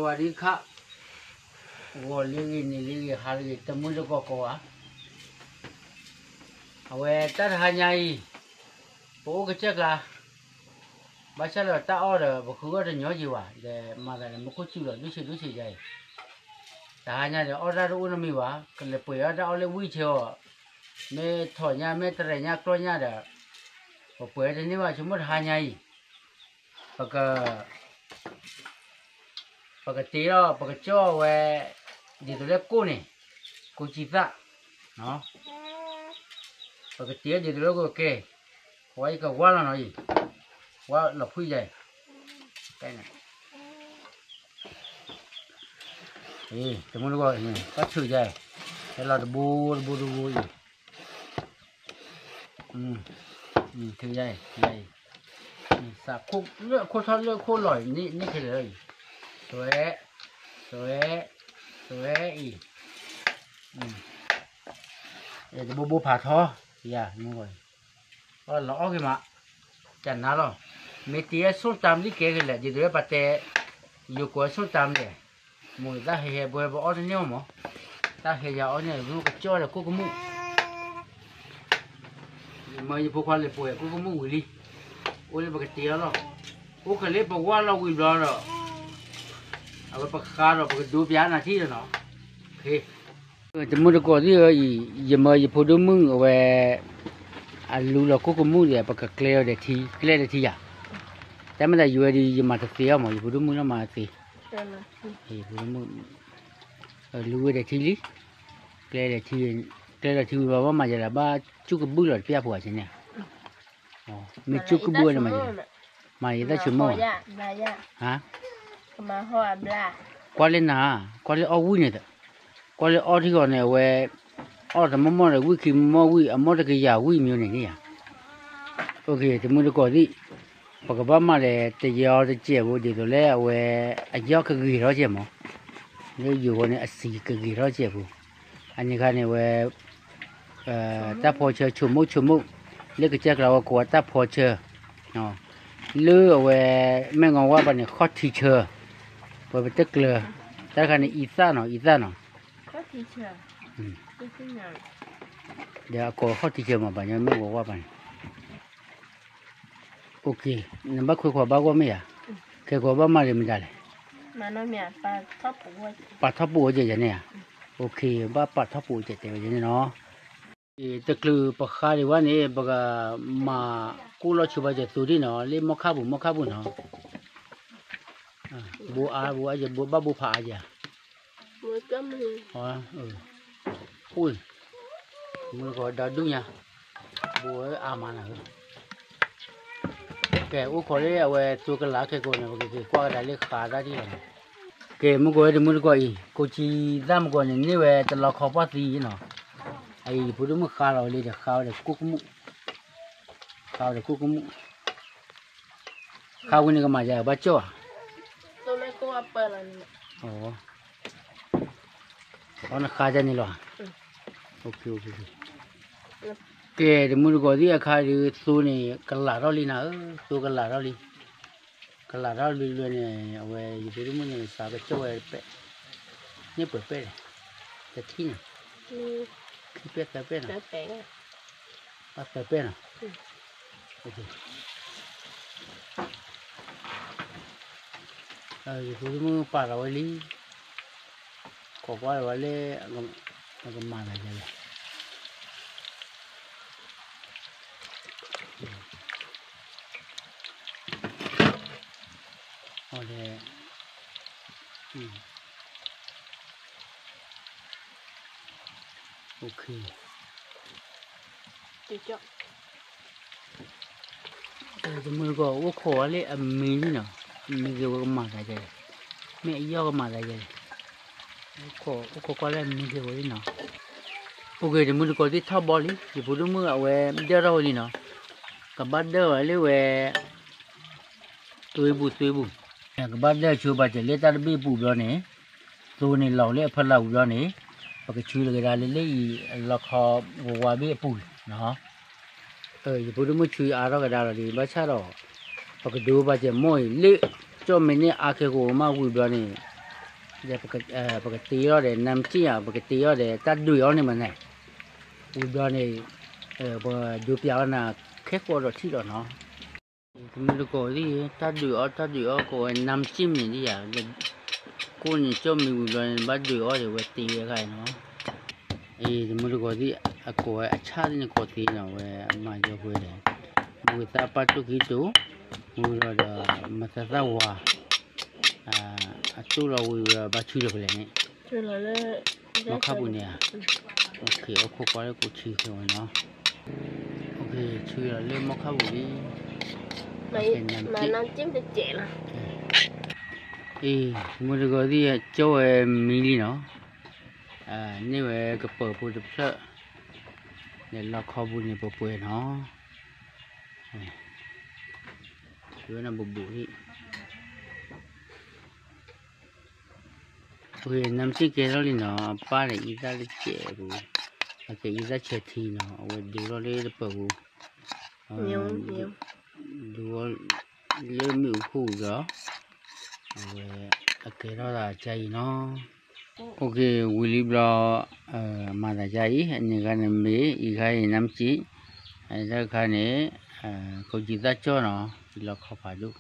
ဝၤဒံခါ, ဂီၤလံဂ့ၤ နံၤလံဂ့ၤ ဟါလံဂ့ၤ တမုၢ်တကိးကိးဂၤ, အဝဲတၢ်တဟါညါအံၤ ပအိၣ်ကစၢၢ်ကျါ, ဘၣ်ဆၣ်ဒီးတၢ်အီၣ်ဒီး ပဃုအီၣ်တညီယံၤဘၣ်, ဒီးမၤသးဒီးမူခိၣ်စူၤလီၤ ဒုးဆံးဒုးဆံးယါအံၤ, တဟါညါဒီး အီၣ်တၢ်တအိၣ်နီတမံၤဘၣ်, ကလဲၤပှဲၤအီၣ်တၢ်အီၣ်လၢဝံၣ်ဆၢအီၤ, မ့ၢ်ထီၣ်ညါ မ့ၢ်တရဲၣ်ညါ ကျီၢ်ညါဒီး ပပှဲၤတန့ၢ်ဘၣ် ဆိကမိၣ်တဟါညါအံၤ, ပက ပကတ့အီၤ ပကကၠီၣ်ဝဲ ဒ်သိးလၢကိၣ်န့ၣ်, ကိၣ်ကံသၣ်, ပကတ့အီၤဒ်သိးလၢကိၣ်ကဲ, ဝဲအံၤကဝါလီၤနီၤအံၤ, ဝါလီၤဖှံယါအံၤ, တမုၢ်တကိး ဘၣ်ထုးယါအံၤ, ဟဲလီၤတဘိတဘိတဘိအံၤ ထုးယါအံၤ, ထုးယါအံၤ, စးလၢအခိၣ်ထီၣ်လၢအခိၣ်လီၤအံၤ န့ၢ်ခဲလၢာ်လီၤအံၤ, သွဲ, သွဲ, သွဲအံၤ, တဘိဘိဖးထီ, ယၤ, လီၤအီၣ်က့ၤမး, တနၤလီၤ, မ့ၢ်တ့အဆိၣ်တၢ်မလံကဲကလဲာ် ဒ်သိးလၢပတဲ, ယိၤကိးဆိၣ်တၢ်မလဲာ်, မိၢ်တၢ်ဟဲဟဲဘှဲဘှဲအီၣ်တန့ၢ်အီၤမး, တၢ်ဟဲယၤအီၣ်န့ၣ် မ့ၢ်ကကၠီၣ်ဒီးကိၣ်ကမူၣ် ယမၢယဖိခွါလဲၤပှဲၤကိၣ်ကမူၣ်ဝံၤလံ, အိၣ်လၢပကတ့အီၤလီၤ, အိၣ်ကလၢပဝါလီၤဝံၤဘျီဒီး, အဝဲပဃါဒီးပကဒိပျးနၤထံၣ်လီၤနီၤ, တမုၢ်တကိးသ့ၣ်ဧၢအံၤ, ယမၢယဖိဒိၣ်မုၣ်အဝဲ, အလူလီၤကိၣ်ကမူၣ်ဒီး ပကကျဲအီၤဒီးထံ ကျဲဒီးထံယၤ, တၢ်မ့ၢ်သးယွဲဒီး ယမၤတသ့အီၤမး ယဖိဒိၣ်မုၣ်လီၤမၤတသ့, ယဖိဒိၣ်မုၣ်, လူဝဲဒီးထံလံ, ကျဲဒီးထံ, ကျဲဒီးထံဝံၤဘၣ်ဘၣ်မၤယၤဒီး ဘၣ်ကၠူၣ်ကဘုၣ်လီၤတပျၢ်ဖိအစ့န့ၣ်, မ့ၢ်ကၠူၣ်ကဘုၣ်ဝဲန့ၣ်မၤယၤ, မၤယသၣ်ဆိမိၣ်, ဟါ, ကွၢ်လၢနၤ, ကွၢ်လၢအီၣ်ဝံၣ်န့ၣ်, ကွၢ်လၢအီၣ်ထံဂီၤန့ၣ် အဝဲ, အီၣ်တမီၢ်မီၢ်ဒီးဝံၣ်ခံမီၢ်ဝံၣ် အမီၢ်တကယၤဝံၣ်မ့ၢ်န့ၣ်န့ၣ်ယၤ, တမုၢ်တကိးသ့ၣ်, ပကဘၣ်မၤဒီးတယီတစဲးဖိ ဒ်သိးလၢအဝဲ, အယီၢ်ကဂ့ၤထီၣ်စဲးမး, လၢယိၤဝဲန့ၣ် အစံၤကဂ့ၤထီၣ်စဲးဖိ, အန့ၣ်ခါန့ၣ်ဝဲ တၢ်ဖီဆၢ ဆိမိၣ်ဆိမိၣ်, လၢကစၢ်ကျါဝဲကိးဝဲတၢ်ဖီဆၢ, လၢအဝဲ, မဲၢ်ငီၤဝါပၤန့ၣ် ဃီၣ်ထံးဆၢ, ပဝဲပတကျၢၤ, တၢ်တခါန့ၣ် အံသၣ်နီၤ အံသၣ်နီၤ, ဒီးအကိးဃီၣ်ထံးဆၢမး ပှၤညီမဲၢ်ဂီၤဝါပၤန့ၣ် နဘၣ်ခွဲးခွါဘၣ်ဂီၢ်မ့ၢ်ဧါ, ခဲကိးဘၣ်မၤဒံးမတၤလဲၣ်, ပာ်ထီၣ်ပူၤဝဲကဲယၤန့ၣ်ဧါ, ဘၣ်ပာ်ထီၣ်ပူၤဝဲကဲတဲဝဲန့ၣ်နီၤ, တချုးပဃါဒံးဝဲန့ၣ် ပကမၤကိၣ်လီၤဆူဘၣ်ကဲသိဒံၣ်နီၤ လၢမီၢ်ခါပူၤ မီၢ်ခါပူၤနီၤ, ဘိအါဘိအါယဲ ဘိဘၣ်ဘိဖးအါယဲ အိၣ်, မုၢ်ကီးဒီဒူၣ်ညါ, ဘိအါမးနၤဧၢ, ကဲ အိၣ်ခိးလၢအဝဲသိကလးခဲကိးန့ၣ် ပကက့ၤကွၢ်ကဒါလၢဃးတၢ်ဒ်လီၤနီၤ, ကဲ မုၢ်ကီးဝဲတမုၢ်တကိးအံၤ ကိးကံသၣ်မုၢ်ကီးန့ၣ် န့ၢ်ဝဲတလီခီပှၢ်သံနီၤ, အအံၤ ယဖိဒိၣ်မုၣ်ဃါလီၤဝဲလံဒီး ဃါဝဲဒီးကိၣ်ကမူၣ်, ဃါဝဲဒီးကိၣ်ကမူၣ် ဃါဝံၤန့ၣ်ကမၤယၤဘၣ်ကၠီၣ်ဧါ, အီနဃါဒ်န့ၣ်လီၤ, ကဲ တမုၢ်တကိးသ့ၣ်အခါဒီး သိန့ၣ်ကလးထီၣ်လံနၤဧၢ, သိကလးထီၣ်လံ, ကလးထီၣ်လွံၢ်လွံၢ်န့ၣ် အဝဲယဖိဒိၣ်မုၣ်န့ၣ် စးကကၠီၣ်ဝဲပဲ, န့ၢ်ပှဲၤပဲၣ်လဲၣ်, တထံၣ်န့ၣ်, ခံပဲၣ်သၢပဲၣ်နီၤ, ဘၣ်သၢပဲၣ်နီၤ, ယဖိဒိၣ်မုၣ်ပာ်လီၤဝဲလံ, ခိးကွၢ်လီၤဝဲလၢ, အကမၤသးယဲလဲၣ် အီၤဒီး, တမုၢ်တကိးအိၣ်ခိးဝဲလၢအမံၤလံနီၤ, အမံၤဂ့ၤဝဲကမၤသးယဲလဲၣ်, မ့ၢ်အယီၢ်ကမၤသးယဲလဲၣ်, အိၣ်ခိးကွၢ်လၢအမံၤဂ့ၤဝဲလံနီၤ, အိၣ်က့ၤ တမုၢ်တကိးသ့ၣ်ထီၣ်ဘီလံ ယဖိဒိၣ်မုၣ်အဝဲဒၢထီၣ်ဝဲလံနီၤ, ကဘၣ်ဒၢဝဲလၢဝဲ သွ့ပူၤသွ့ပူၤ, ကဘၣ်ဒၢဆူဘၣ်စၢၤလၢတၢ်တဘ့ၣ်ပူၤဘျီန့ၣ်, သိန့ၣ်လီၤလၢအဖီလာ်ပူၤဘျီန့ၣ်, ပကဆူလီၤကဒါလၢလၢအံၤ လီခီဝးဝးဘ့ၣ်အပူၤနီၤ, ယဖိဒိၣ်မုၣ်ဆူအါထီၣ်ကဒါလီၤဒီး ဘၣ်ဆၣ်ဒီး, ပကဒိဘၣ်စၢၤမိၢ်အံၤလၢ, ကၠီၣ်မ့ၢ်န့ၢ်အါခဲကိးမးဝံၤဘျီန့ၣ်, ဒီးပကတ့အီၤဒီး နါမ့ၢ်စံၣ်ဧါ ပကတ့အီၤဒီး တၢ်ဒုးအီၤန့ၣ်မးန့ၣ်, ဝံၤဘျီန့ၣ် ပဒုးပျးအီၤနၤ ခဲကိးဒီးထံၣ်လီၤနီၤ. တမုၢ်တကိးသ့ၣ် တၢ်ဒုးအီၤ တၢ်ဒုးအီၤ ကိးဝဲ နါမ့ၢ်စံၣ်မ့ၢ်ဒ်ယၤ, ကိးန့ၣ်ကၠီၣ်မ့ၢ်ဝံၤဘျီန့ၣ် ဘၣ်ဒုးအီၤဒီး ဝဲတ့ဝဲခါအံၤနီၤ. အ့ တမုၢ်တကိးသ့ၣ် အကိးဝဲအဆၣ်သ့ၣ်န့ၣ် ကိးသ့နီၤ ဝဲအမၤယီၤဃဲဒီး မူဂ့ၤသၣ်ပာ်တိၢ်ခံတိၤ, မူဂ့ၤဒီး မၤသးသၣ်ဝါ အတိၢ်လီၤဝံၤဒီး ဘၣ်ဆူဒီးဖဲလဲၣ်န့ၣ် မီခါပူၤန့ၣ်ဧါ, အိၣ်ခိးကွၢ်လၢကိးဆံဃဲဝဲနီၤ, အိၣ်ခိးဆူလီၤလၢမီခါပူၤလံ, အ့ မုၢ်တဂီၤသ့ၣ် ကၠီဝဲမံလံနီၤ, န့ၢ်ဝဲကပၢၤဖိတဖျၢၣ်, လဲၤလီခီပူၤန့ၣ်ပှဲၤပှဲၤနီၤ, ဝဲနဘိးဘိးလံ နါမ့ၢ်စံၣ်ကဲထီၣ်လံနီၤ, အပၢ်ဒီးအံသၣ်တစဲးပူၤ, အကဲအံသၣ်ဆဲးထံနီၤ, အဝဲဒုးထီၣ်လၢတပၢၤပူၤ, ဒုးလၢမ့ၣ်အူခိၣ်ဒီး, အဝဲအကဲထီၣ်သးကါအံၤနီၤ, အိၣ်ခိးဝံၤလံဘျီ, မၤသးကါအံၤ အန့ၣ်ခါန့ၣ်မ့ၢ် အံၤခါအံၤ နါမ့ၢ်စံၣ်, အတၢ်ခါန့ၣ် ကိးကံသၣ်ကၠီနီၤ, ယလီခီဖးဒိၣ်,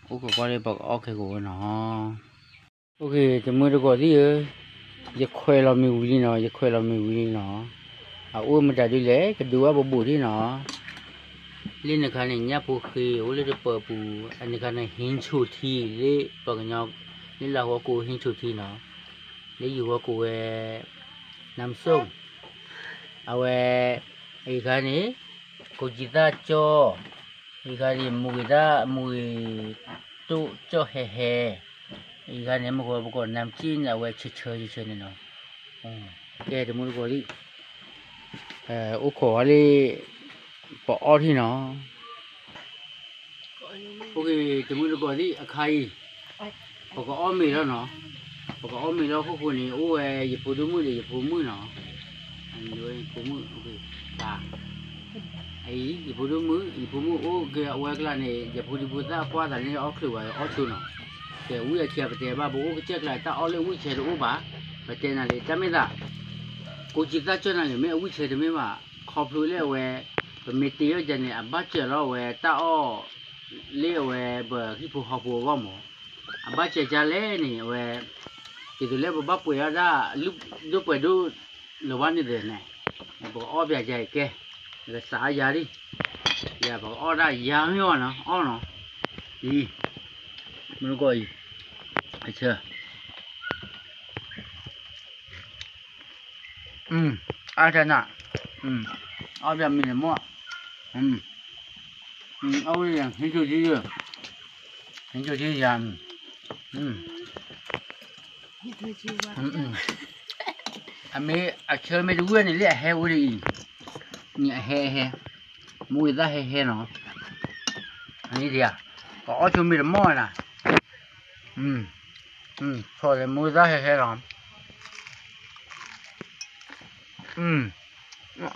အိၣ်ခိးကွၢ်လၢပကအီၣ်ခဲကိးဝဲနီၤ. အိၣ်ခိး တမုၢ်တကိးသ့ၣ်ဧၢ, ယခွဲးလီၤမ့ၢ်ဝံၤလံနီၤ, ယခွဲးလီၤမ့ၢ်ဝံၤလံနီၤ, အအိၣ်မတၤဒုလဲၣ် ကဒုးဝဲဘိးဘိးဒ်နီၤ, လၢန့ၣ်ခါန့ၣ် ညၣ်ဖိဃ့အိၣ်လၢတပၢၤပူၤ, အန့ၣ်ခါန့ၣ် ဟံၣ်ဆူၣ်ထံ လၢပှၤကညီ, လၢလၢဟီၣ်ခိၣ်ဟံၣ်ဆူၣ်ထံနီၤ, လၢယိၤဟီၣ်ခိၣ်ဝဲ နါမ့ၢ်စိၣ်, အဝဲ, အံၤခါန့ၣ်, ကိးကံသၣ်ကၠီ, အံၤခါန့ၣ် မူဂ့ၤတၢ် မူဂ့ၤတိၣ်ကၠီၣ်ဟဲဟဲ, အံၤခါန့ၣ် မ့ၢ်ကီးပကိးနါမ့ၢ်စံၣ်န့ၣ် အဝဲဆၢဆၢဆၢဆၢန့ၣ်နီၤ, ကဲတမုၢ်တကိးသ့ၣ်, အိၣ်ခိးဝဲလၢ ပအီၣ်ထံနီၤ အိၣ်ခိး တမုၢ်တကိးသ့ၣ် အခါအံၤ, ပကအီၣ်မ့ၤလီၤနီၤ, ပကအီၣ်မ့ၤလီၤခိၣ်ဃိန့ၣ် အိၣ်ဝဲယဖိဒိၣ်မုၣ်ဒီးယဖိမုၣ်နီၤ, ယဖိမုၣ်, အံၤ ယဖိဒိၣ်မုၣ် ယဖိမုၣ်အိၣ်က့ၤအဝဲကျါန့ၣ် ယဖိဒံဖိသၣ်ကွၢ်သးန့ၣ်အီၣ်ချုးဝဲအီၣ်ဆိနီၤ, ကဲဝံအထံအပတဲဘၣ် ပအိၣ်ကစၢၢ်ကျါတၢ်အီၣ်လၢဝံၣ်ဆဲးတအိၣ်ဘၣ်, ပတဲနၤလံ တၢ်မ့ၢ်သး ကိးကံသၣ်ကၠီၣ်နၤန့ၣ် မ့ၢ်အဝံၣ်ဆဲးတမ့ၢ်ဘၣ်, ခီဖျိလၢအဝဲ, ပမ့ၢ်တ့အီၣ်ကန့ၣ် အဘၣ်စၢၤလီၤဝဲတၢ်အီၣ်, လၢအဝဲပဟံၣ်ဖိဃီဖိအဂီၢ်မး, အဘၣ်စၢၤကလဲၣ်န့ၣ် အဝဲ, ဒ်သိးလၢပဘၣ်ပှဲၤအီၣ်ဒၣ်, ဒိၣ်ပှဲၤဒိၣ်, လၢၤဘၣ်န့ၣ်သ့ၣ်န့ၣ်, ပကအီၣ်ပယၤကဲ, ကစးယၤဒ်, ယပကအီၣ်ဒၣ်ယၤမ့ၢ်အီၣ်နီၤ အီၣ်နီၤ, အံၤ, မုၢ်ကီၢ်အံၤ, အဆၢ အါတနၢ်, အီၣ်ဘၣ်မ့ၤမီၢ်, အဝဲဟံးစိၤထံ, ဟံးစိၤထံယၤ, အမ့ၢ်အဆၢမ့ၢ်တဝံၣ်န့ၣ် လၢအဟဲဝဲဒ်အံၤ, န့ၣ်အဟဲအဟဲ, မူဂ့ၤသၣ်ဟဲဟဲနီၤ, အန့ၣ်ဒ်ဧါ, ကအီၣ်ဆိမ့ၤတမီၢ်ဝဲဒၣ်, ဆီၣ်လၢမူဂ့ၤသၣ်ဟဲဟဲလီၤ,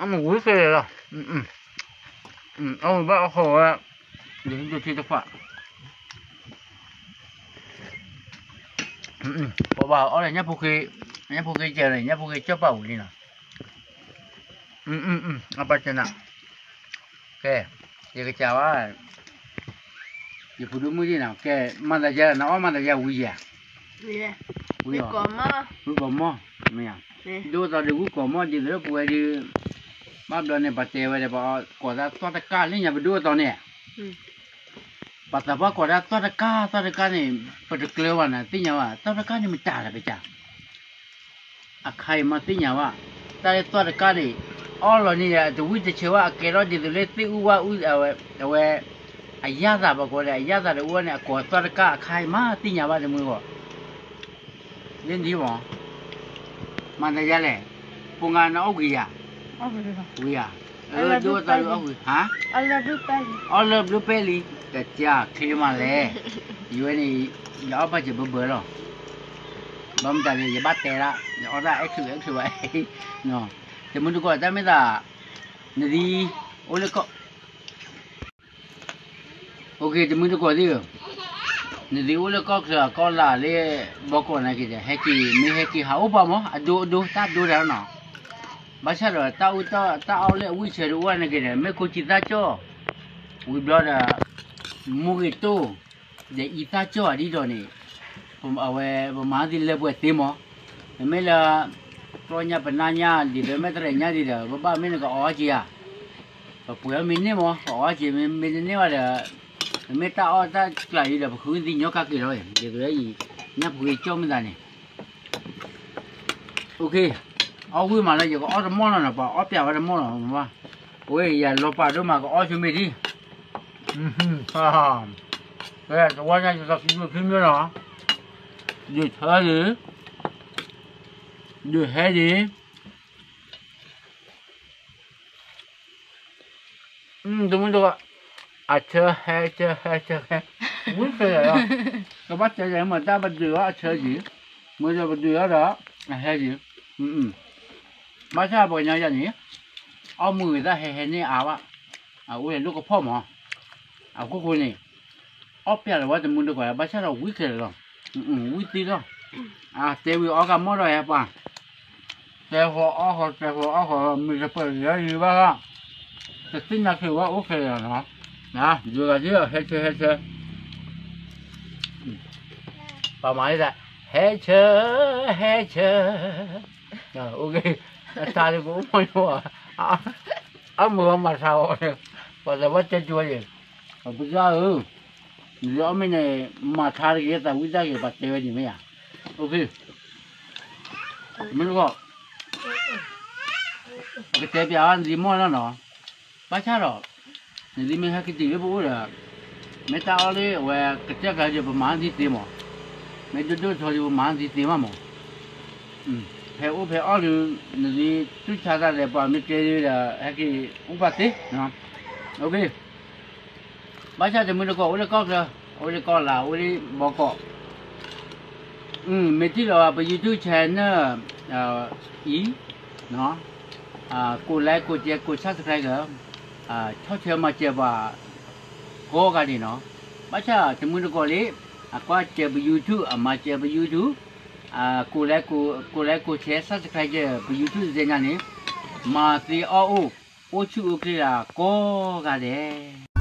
အမ့ၢ်ဝံၤခဲလၢာ်လီၤ, အဝံၤဘၣ်အဃိဝဲ, ယဟံးစိၤထံတခွး, ပဘၣ်အီၣ်လၢညၣ်ဖိဃ့, ညၣ်ဖိဃ့ကဲလၢ ညၣ်ဖိဃ့ကၠီၣ်ပာ်ဝံၤလံနီၤ, အပၢ်ကနၣ်, ကဲ, ယကစၢ်ဝဲ, ယဖိဒိၣ်မုၣ်ဒ်နီၤ ကဲ, မၤသးယၤ နအီၣ်မၤသးယၤဝံၤယၤ, ဝံၤ, ဝံၤကီးမီၢ်, မ့ၢ်ဧါ, ဒိၣ်အသီဒီးဝံၤကီးမီၢ်ဒ်သိးလၢပဝဲဒုး, ဘၣ်ဘျီန့ၣ် ပတဲဝဲဒီး ပကိးသးသွၣ်တကၢ်လၢညါပဒိၣ်အသီန့ၣ် ပှၤသးပှၢ်ကိးဒၣ်သွၣ်တကၢ် သွၣ်တကၢ်န့ၣ်, ပတကျၢၤဘၣ်နၤ သ့ၣ်ညါဘၣ် သွၣ်တကၢ်န့ၣ်မတၤလဲၣ်ပက, အခါအံၤမ့ၢ်သ့ၣ်ညါဘၣ်, တၢ်လၢသွၣ်တကၢ်န့ၣ်, အီၣ်လီၤန့ၣ် တဝံၣ်တဆၢဘၣ် အကဲထီၣ်ဒ်သိးလၢသ့ၣ်အူဝၣ်အူ, အဝဲ, အယၣ်သးပကိးဒီး အယၣ်သးတအိၣ်န့ၣ် အကိးသွၣ်တကၢ်အခါအံၤမ့ၢ်သ့ၣ်ညါဘၣ်တမုၢ်ဂီၢ် လၢနဒံးမး, မၤသးယၤလဲၣ်, ပူၤငါနအီၣ်ဝံၤယၤ, ဝံၤယၤ, ဒိၣ်သးဒုးအီၣ်ဝံၤ, ဟါ, အီၣ်လၢဘျုးပဲလံ, ကစၢ်ချ့မးလဲၣ်, ယဝဲန့ၣ်, ယအီၣ်ဘၣ်စၢၤဘၢဘၢလီၤ, ဘၣ်မတၤလဲၣ် ယဘၣ်တဲဒၣ်, ယအီၣ်ဒၣ်အဲၣ်ချုးအဲၣ်ချုးဘၣ်, တမုၢ်တကိးတၢ်မ့ၢ်သး, နဒံး, အိၣ်လၢကီၢ် အိၣ်က့ၤ တမုၢ်တကိးသ့ၣ်ဧၢ, နသုအိၣ်လၢကီၢ်ချၢကီၢ်လာ်လၢဘီကီးနာ်က့ဒီး ဟဲက့ၤ မ့ၢ်ဟဲက့ၤဟးအိၣ်ပှၤမး အဒိအဒိ တၢ်ဒိတၢ်နီၤ, ဘၣ်ဆၣ်ဒီးတၢ်အူတၢ်အီၣ်လၢအဝံၣ်ဆၢဒိၣ်အိၣ်ဝဲနာ်က့ မ့ၢ်ခိၣ်ခံသၣ်ကၠီၣ်, ဝံၤဘျီဒီး မိၢ်ဂ့ၤတိၢ်, ဒီးအံသၣ်ကၠီၣ်ဒ်ဒီးန့ၣ်, အဝဲပမၤသံလၢပှဲၤသ့မး, မ့မ့ၢ်လၢ တြီညါပနါညါဒ်ဒီး မ့ၢ်တရဲၣ်ညါဒ်ဒီး ပဘၣ်မ့ၢ်နကအီၣ်က့ၤဧါ, ပပှဲၤအီၣ်မ့ၢ်န့ၢ်မး ကအီၣ်က့ၤမ့ၢ်တန့ၢ်ဘၣ်ဒီး မ့ၢ်တၢ်အီၣ်တၢ်ကျးအံၤဒီး ပဃုသံညီကါက့ၤလီၤ, ဒ်သိးအံၤ ညၣ်ပှ့ၤကၠီၣ်မ့ၢ်သးန့ၣ် အီၣ်ဝံၣ်မးလၢယကအီၣ်တမီၢ်လီၤနီၤ, ပှၤအီၣ်ပျဲဝဲတမီၢ်လီၤ, အဝဲယၤလီၤပာ်ဒိၣ်မး ကအီၣ်ဆိမ့ၢ်ဒံး, ဝဲတဝီညါယသးခံမ့ၢ်ခံမ့ၢ်လီၤ, ဒုးထၢဒံး, ဒုးဟဲဒံး တမုၢ်တဂီၤ, အဆၢဟဲဆၢဟဲဆၢဟဲ, ဝံၤခဲလၢာ်လီၤ, ကဘၣ်တဲယၤမ့ၢ်တၢ်ပဒုးအီၣ်အဆၢယံၤ, မ့ၢ်ဒီးပဒုးအီၣ်ဒီး အဟဲယံၤ, ဘၣ်ဆၣ်ပှၤကညီယၤန့ၣ်, အီၣ်မုာ်ဂ့ၤသၣ်ဟဲဟဲန့ၢ်အါဘၣ်, အအိၣ်လၢဒိၣ်ကဖီၣ်မး, အခိၣ်ဃိန့ၣ်, အီၣ်ပျဲလီၤဝဲတမုၢ်တဂီၤ ဘၣ်ဆၣ်ဒီးဝံၤခဲလၢာ်လီၤ, ဝံၤသံလီၤ, တဲဝံၤအီၣ်ကမီၣ်ဒီးဟဲပှၤ တဲဃီအီၣ်ဃီ တဲဃီအီၣ်ဃီ မ့ၢ်တပၢၢ်ယၤယံၤဘၣ်လီၤ, တသ့ၣ်ညါက့ၤဝဲအိၣ်ခဲလၢာ်လီၤ, ယဂၤဒ်ဟဲဆၢဟဲဆၢ, ပမၤဒ်, ဟဲဆၢ, ဟဲဆၢ, အတၢ်ဒ်ကအိၣ်မီၢ်ယိ, အမုာ်အီမၤဆါအီၤ, ပှၤသးဘၣ်တဲတူဝဲယံၤ, ပစၢ်ဧၢ, နအီၣ်မ့ၢ်န့ၣ်, မၤဆါတဂ့ၤ သးဝံၣ်တၢ်ဂ့ၤ ပှၤတဲဝဲန့ၣ်မ့ၢ်ဧါ, မ့ၢ်တခီ, ပကတဲပျးအီၤနသံမီၢ်လီၤနီၤ, ဘၣ်ဆၣ်ဒီး, နသံမ့ၢ်ဟဲက့ၤတုၤလၢပအိၣ်ဒီး, မ့ၢ်တၢ်အီၣ်လၢအဝဲကစၢ်ကျါဒီးပမၤသံသ့မး, မ့ၢ်ဒိၣ်ဒိၣ်ထီဒီးပမၤသံသ့မးမး, ဖဲအိၣ်ဖဲအီၣ်ဒီး, နသံတူၢ်ဆါတၢ်ဒီးပှၤမ့ၢ်ကဲဒီး ဟဲက့ၤအိၣ်ပှၤသ့, ဘၣ်ဆၣ်တမုၢ်တဂီၤအိၣ်လၢကီၢ်ချၢ, အိၣ်လၢကီၢ်လာ် အိၣ်လၢဘီကီး, မ့ၢ်ထံၣ်လီၤပ YouTube channel အံၤ, ကိးlike ကိးshare ကိးsubscribe, ဆီၣ်ထွဲမၤစၢၤပှၤကိးဂၤဒဲးနီၤ, ဘၣ်ဆၣ်တမုၢ်တဂီၤလံ, အကွၢ်စၢၤပ YouTube အမၤစၢၤပ YouTube, ကိးlike ကိးshare subscribe ပ YouTube တကဲညါန့ၣ်, မၤသ့အီၣ်အိၣ်, အိၣ်ဆူၣ်အိၣ်ချ့လၢကိးဂၤဒဲး